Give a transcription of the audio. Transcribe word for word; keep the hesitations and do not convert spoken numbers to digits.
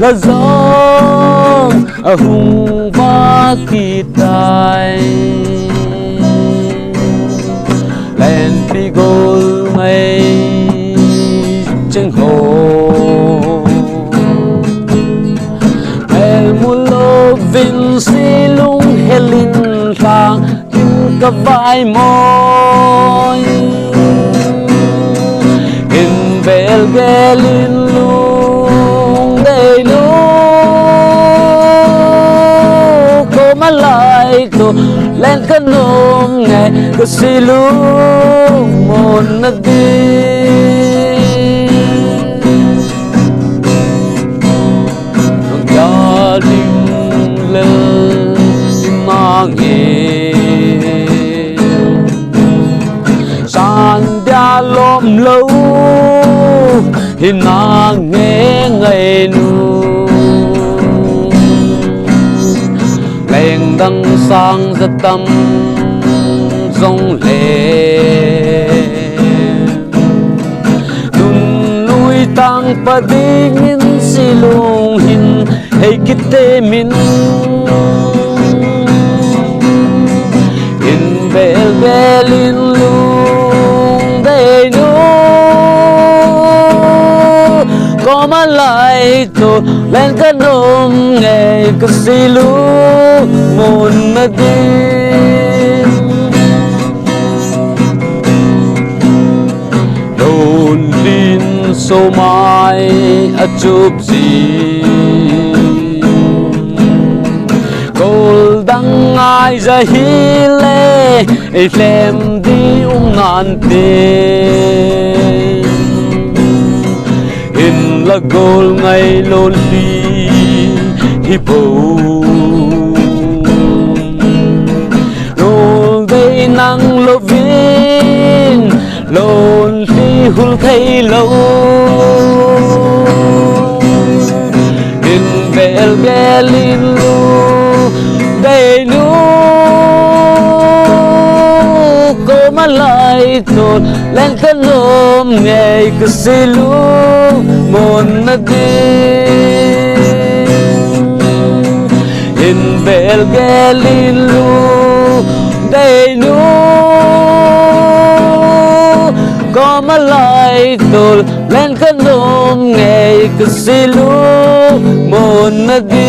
Lhajong ahung vah kit tai. Lenpi gol ngai cheng ho, mel mu louvin silung helin lhang in ka vai moi. In bel gelin lungdei nu, koma lai to len ka nom ngai, ka silung monna ding. Nang darling lel nange, san dia lom lou hi nange ngai nu. Leng dang sang ja tam jong le, tun lui tang pa dingin silung hin hei kite min. In bel gelin lungdei nu, koma lai to len ka nom ngai, ka silung monna ding. Lonlin somai a chup ji, kol dang ngai ja hile, ei lhem di um nante. Hin la gol ngai lonli hi bou. Lol dei nang louvin lonli hul thei lou. Hin bel gelin lungdei nu, koma lai to len ka nom ngai, ka silung monna ding. Hin bel gelin lungdei nu, koma lai to len ka nom ngai, ka silung monna ding.